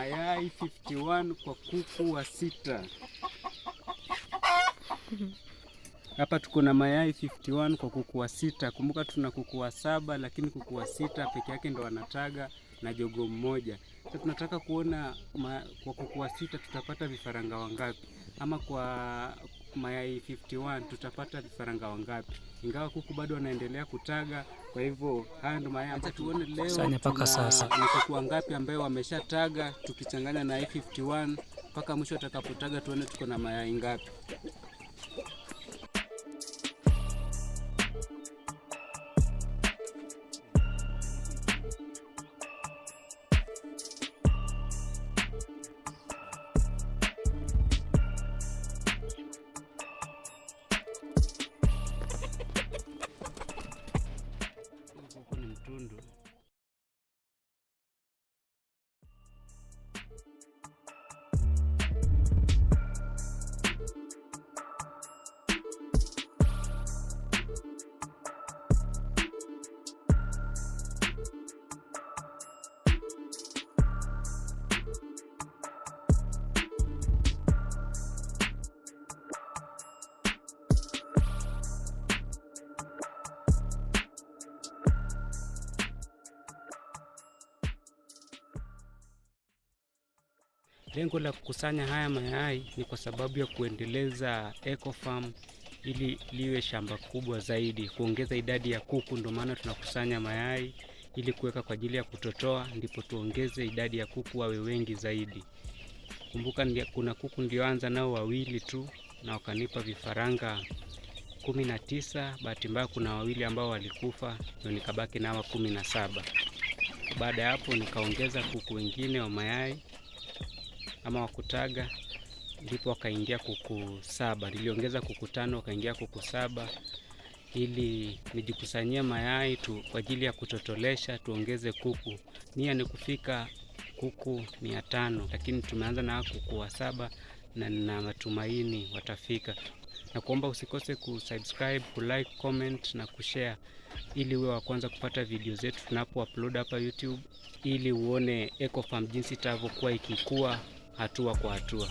Mayai 51 kwa kuku wa sita. Hapa tuko na mayai 51 kwa kuku wa sita. Kumbuka tuna kuku wa saba, lakini kuku wa sita peke yake ndo wanataga na jogoo mmoja. Sasa tunataka kuona kwa kuku wa sita tutapata vifaranga wangapi, ama kwa mayai 51 tutapata vifaranga wangapi, ingawa kuku bado wanaendelea kutaga. Kwa hivyo haya ndo mayai ambayo tuone leo Kusanya mpaka sasa. Ni kuku wangapi ambayo wameshataga, tukichanganya na 51 mpaka mwisho atakapotaga, tuone tuko na mayai ngapi. Huku ni mtundu. Lengo la kukusanya haya mayai ni kwa sababu ya kuendeleza Ecofarm ili liwe shamba kubwa zaidi, kuongeza idadi ya kuku. Ndio maana tunakusanya mayai ili kuweka kwa ajili ya kutotoa, ndipo tuongeze idadi ya kuku wawe wengi zaidi. Kumbuka kuna kuku nilioanza nao wawili tu na wakanipa vifaranga 19. Bahati mbaya kuna wawili ambao walikufa, ndio nikabaki na hawa 17. Baada ya hapo nikaongeza kuku wengine wa mayai ama wakutaga, ndipo wakaingia kuku saba. Niliongeza kuku 5 wakaingia kuku 7 ili nijikusanyie mayai tu kwa ajili ya kutotolesha, tuongeze kuku. Nia ni kufika kuku 500, lakini tumeanza na kuku wa 7 na nina matumaini watafika. Na kuomba usikose kusubscribe, kulike, comment na kushare ili uwe wa kwanza kupata video zetu tunapo upload hapa YouTube, ili uone Ecofarm jinsi itavyokuwa ikikua hatua kwa hatua.